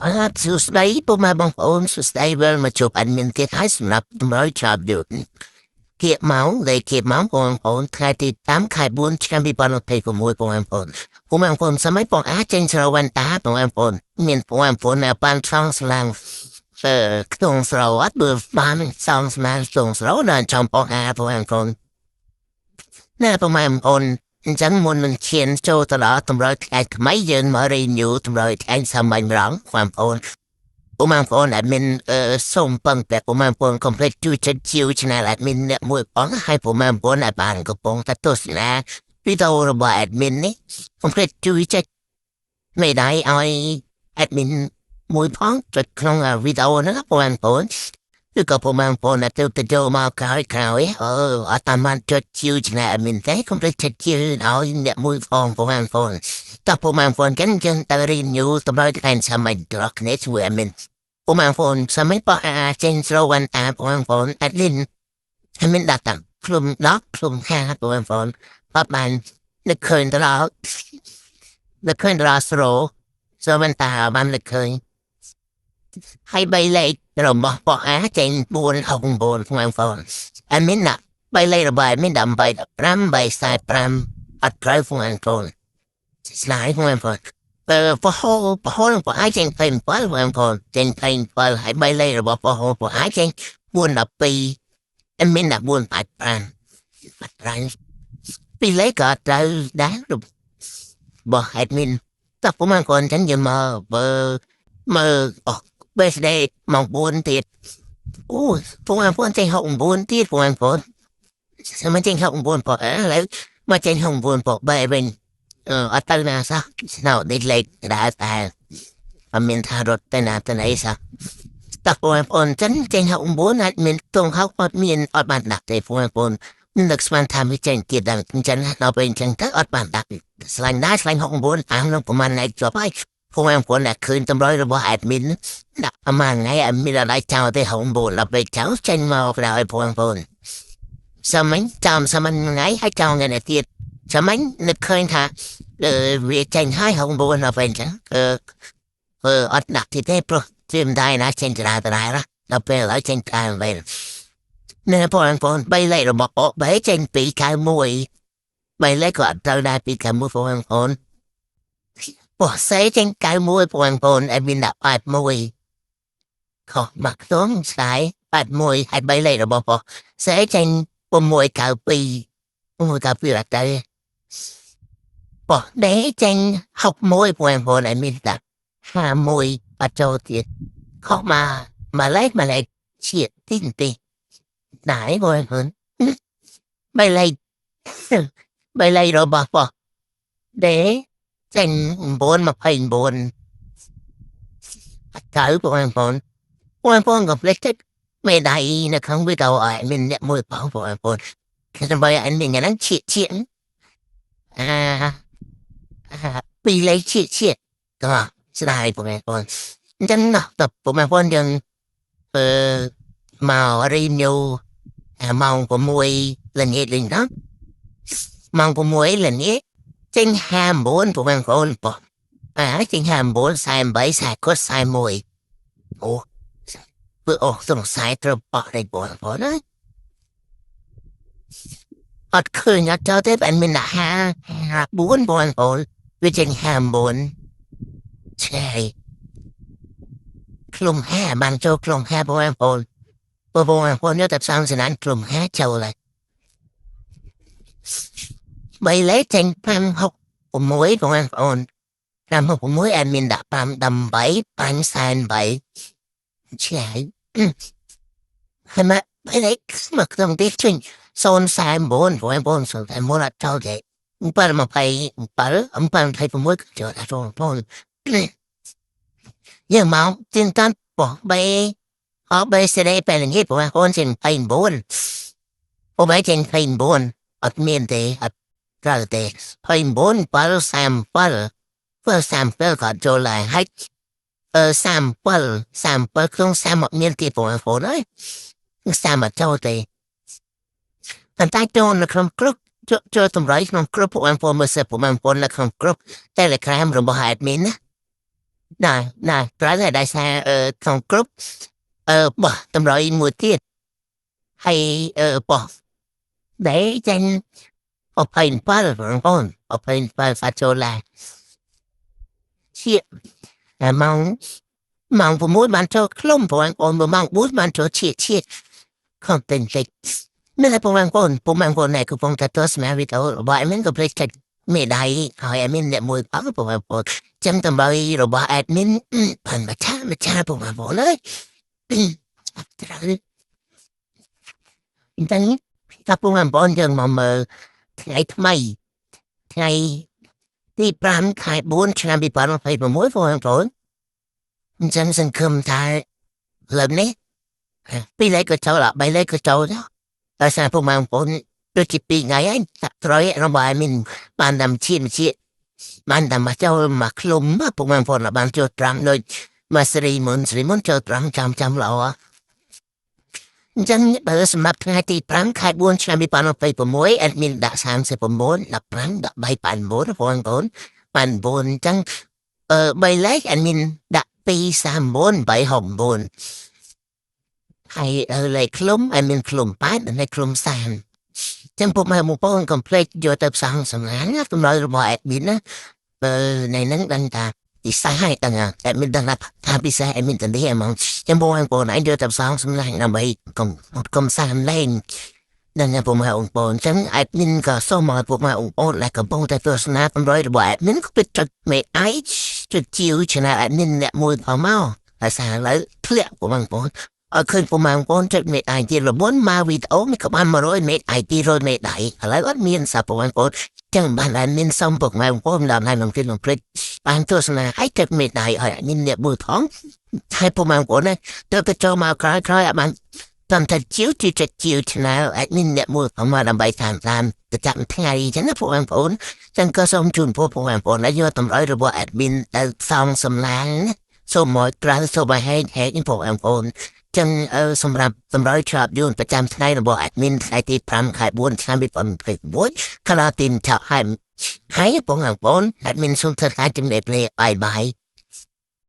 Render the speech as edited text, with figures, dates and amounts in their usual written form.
បាទសួស្តីពុកម៉ែបងប្អូនសួស្តីវិលមកជួប admin ទៀតហើយសម្រាប់តម្រុយឆាបយុទ្ធគៀកម៉ោងលេខគៀកម៉ោងបងប្អូនថ្ងៃទី5ខែ4ឆ្នាំ2026បងប្អូនពុកម៉ែបងប្អូនសម័យបងអាចចេញស្រវ៉ាន់តាបងប្អូនមានបងប្អូនបានឆងស្លាំងអឺក្នុងស្រវ៉ាត់បើបានសងស្មានក្នុងស្រវ៉ាត់ចំបងអាបងប្អូនណែពុកម៉ែបងប្អូនអញ្ចឹងមុននឹងឈានចូលទៅដល់តម្រុយថ្ងៃថ្មីយើងមក review តម្រុយថ្ងៃសាមញ្ញម្ដងបងប្អូនពុកម៉ែបងប្អូន admin អឺសូមពឹងតែពុកម៉ែបងប្អូនកុំភ្លេចជួយចុចជាវ channel admin អ្នកមួយផងហើយពុកម៉ែបងប្អូនដែលបានកំពុងតែទស្សនាវីដេអូរបស់ admin នេះកុំភ្លេចជួយចុចមេដៃឲ្យ admin មួយផងចុចក្នុងវីដេអូហ្នឹងពុកម៉ែបងប្អូនឬក៏ពុកម៉ែបងប្អូនដែលទៅទៅចូលមកក្រោយក្រោយអឺអត់តាមបានចុចជាវ channel admin ទេកុំភ្លេចចុចជាវឲ្យអ្នកមួយផងពុកម៉ែបងប្អូនតើពុកម៉ែបងប្អូនកិនចឹងទៅ review តម្រុយថ្ងៃសាមញ្ញដល់គ្នាជួយ admin ពុកម៉ែបងប្អូនសម័យបោះអាចេញស្រូវវ៉ាន់តាពុកម៉ែបងប្អូន admin ហើយមានដាក់តាឃ្លុំ10ឃ្លុំ5ពុកម៉ែបងប្អូនអត់បាននឹកឃើញទៅដល់នឹកឃើញទៅដល់ស្រូស្រូវវ៉ាន់តាបាននឹកឃើញហើយបីលេខរបស់បោះអាចេញ4 6 9ពុកម៉ែបងប្អូន admin ណាបីលេខរបស់ admin ដើម្បី15 3 45អត់ត្រូវពុកម៉ែបងប្អូនស្លាយពុកម៉ែបងប្អូន អឺបហោបហោនឹងបអាចចេញ27បងប្អូនចេញ27ហើយបីលេខរបស់បហោបអាចចេញ412អមានដាក់485បាត់ប្រាញ់ពីលេខក៏ត្រូវដែររបស់ admin តើពុំមកគាត់ចឹងយើងមកបើមើលអស់ birthday ម៉ោង4ទៀតអូពុំមកចេញ69ទៀតពុំមកស្មានចេញ69ប៉ុឥឡូវមកចេញ69ប៉ុបែវិញ អឺអត់ទៅណាសោះស្នោដេកលេខដែរតែអត់មានថារត់ទៅណាទៅណីសោះតើបងប្អូនចឹងចេញ69អាចមានទងហៅអត់មានអត់បានដាក់ទេបងប្អូននឹកស្មានថាវាចេញទៀតដល់អញ្ចឹងដល់ពេលអញ្ចឹងទៅអត់បានដាក់ស្លាញ់ដែរស្លាញ់69អាំនឹងប្រហែលថ្ងៃជាប់ហើយបងប្អូនដែលឃើញតម្រុយរបស់ admin ដាក់ប្រហែលថ្ងៃ admin អត់ឲ្យចោលទេ69ដល់ពេលចោលចេញមកដល់បងប្អូនសម័យចាំសម័យថ្ងៃហើយចោលថ្ងៃនេះទៀតសម័យនឹកឃើញថា អឺវាចេញហើយ69ដល់ពេលអញ្ចឹងអឺអឺអត់ដាក់ទៀតទេព្រោះត្រៀមដែរណាចេញដដែលដដែលណាដល់ពេលឥឡូវចេញតាមវិញណែបងប្អូនបីលេខរបស់អូបីចេញ291បីលេខក៏អត់ត្រូវដែរ291បងប្អូនបោះសេចេញ91បងប្អូនអែមានដាក់81ខុសមកខ្ទង់ស្ដាយ81ហើយបីលេខរបស់បោះសេចេញ692 692អត់ទៅ បោះដេចេញ61បងប្អូនឲ្យមានដាក់51អត់ចូលទៀតខុសមកមកលេខមកលេខជាតិទីទីណៃបងប្អូនបីលេខបីលេខរបស់បោះដេចេញ9 29អត់ត្រូវបងប្អូនបងប្អូនក៏ភ្លេចចិត្តមេដៃនៅក្នុងវីដេអូឲ្យមានអ្នកមួយបងប្អូនខ្ញុំបើអញមានហ្នឹងជាតិជាតិអា ពីលេខជាតិជាតិក៏ស្ដាយបងប្អូនអញ្ចឹងណាតើបងប្អូនយើងអឺមក review អាម៉ោង6ល្ងាចលេងដល់ម៉ោង6ល្ងាចចេញ59បងប្អូនបងអាចេញ59 48 40គាត់41អូធ្វើអូសង្ស័យត្រូវបោះលេខបងប្អូនណាអត់ឃើញអត់ចូលទេបានមានដាក់54បងប្អូនវាចេញ59ឆ្ងាយឃ្លុំ5បានចូលឃ្លុំ5បងប្អូនបងប្អូនយកតែផ្សំសណានឃ្លុំ5ចូលហើយបីលេខចេញ5 6 6បងប្អូន5 6 6អែមានដាក់5 18 5 48ឆ្ងាយហើយមកបីលេខមកក្នុងទីចេញ049បងប្អូន049អត់ចូលទេ7 27 7 26ចូលដល់បងប្អូនយើងមកទីតាន់បោះបីអបេសេពេលនេះបងប្អូនចេញ29អូបែចេញ29អត់មានទេអត់ត្រូវទេ29 7 37 7 37ក៏ចូលឡើងហើយអឺ37 37ក្នុង30អត់មានទៀតបងប្អូនអើយ30អត់ចូលទេប៉ុន្តែចូលនៅក្នុងក្រុម ចូលចូលតម្លៃក្នុងក្រុមពួកបងប្អូនមើលសិបងប្អូននៅក្នុងក្រុម Telegram របស់ admin ណា ណាណាត្រូវហើយដោយសារអឺក្នុងក្រុមអឺបោះតម្រុយមួយទៀតហើយអឺបោះដែលចាញ់27បងប្អូន27សាចូលឡាជាតែម៉ោង6បានចូលឃ្លុំបងប្អូនម៉ោង4បានចូលជាជាខំតែតិចនេះហើយបងប្អូនបងប្អូនណែកំពុងតែទស្សនាវីដេអូរបស់ admin ក៏ភ្លេចចុចមេដៃហើយ admin អ្នកមួយផងបងប្អូនចាំតម្រុយរបស់ admin បានមកឆាមកឆាបងប្អូនអើយត្រូវអញ្ចឹងថាបងប្អូនយើងមកមើលថ្ងៃថ្មីថ្ងៃទី5ខែ4ឆ្នាំ2026បងប្អូនអញ្ចឹងសង្ឃឹមថាលើកនេះពីរលេខក៏ចូលដល់បីលេខក៏ចូលដែរដោយសារពួកបងប្អូនដូចជាពីរថ្ងៃហើយតាក់ត្រូវរបស់ admin បានតាមជាតិបានតាមមកចូលមកឃ្លុំពួកបងប្អូនបានចូលត្រាំដូចមកស្រីមុនស្រីមុនចូលត្រាំចាំចាំល្អអញ្ចឹងបើសម្រាប់ថ្ងៃទី5ខែ4ឆ្នាំ2026 admin ដាក់39 15 13 89បងប្អូន89អញ្ចឹងអឺបីលេខ admin ដាក់2 39 369ហើយលេខឃ្លុំ admin ឃ្លុំ8និងលេខឃ្លុំ30ចឹងពុកម៉ែបងប្អូនកុំភ្លេចយកទៅផ្សងសំណាងតម្រុយរបស់ admin ណាបើในហ្នឹងដឹងថាពិសេសហើយដឹង admin ដឹងថាពិសេស admin ទៅនេះហ្មងចឹងបងប្អូនឯងយកទៅផ្សងសំណាងដើម្បីកុំកុំសាមលេងនឹងពុកម៉ែបងប្អូនចឹង admin ក៏សូមឲ្យពុកម៉ែបងប្អូនដែលកំពុងតែទស្សនាតម្រុយរបស់ admin ក៏ពិតចុចមេអៃចុចជាវ channel admin អ្នកមួយផងមកហើយសារឥឡូវធ្លាក់ពុកម៉ែបងប្អូនឲ្យឃើញពុកម៉ែបងប្អូនចុចមេដៃទៀតល្មុនមកវីដេអូនេះក៏បាន100មេដៃ200មេដៃឥឡូវអត់មានសាពុកម៉ែបងប្អូនចឹងបាន admin សូមពុកម៉ែបងប្អូនដល់ហើយនឹងទៀតនឹងភ្លេចបានទស្សនាឲ្យចុចមេដៃឲ្យ admin អ្នកមួយផងហើយពុកម៉ែបងប្អូនណាទៅទៅចូលមកក្រោយក្រោយអត់បានតាមតែជាវជាជាវ channel admin អ្នកមួយផងមកដើម្បីតាមតាមទៅចាំថ្ងៃចឹងណាពុកបងប្អូនចឹងក៏សូមជូនពរពុកបងប្អូនដែលយកតម្រុយរបស់ admin ទៅផ្សងសំឡាងសូមមកត្រាស់សូមឲ្យហែកហែកពុកបងប្អូនចឹងអឺសម្រាប់តម្រុយឆ្លាប់យួនប្រចាំថ្ងៃរបស់ admin ថ្ងៃទី5ខែ4ឆ្នាំ2026កាលាទីនឆាប់ហើយហើយបងប្អូន admin សូមធ្វើការជំរាបលា bye bye.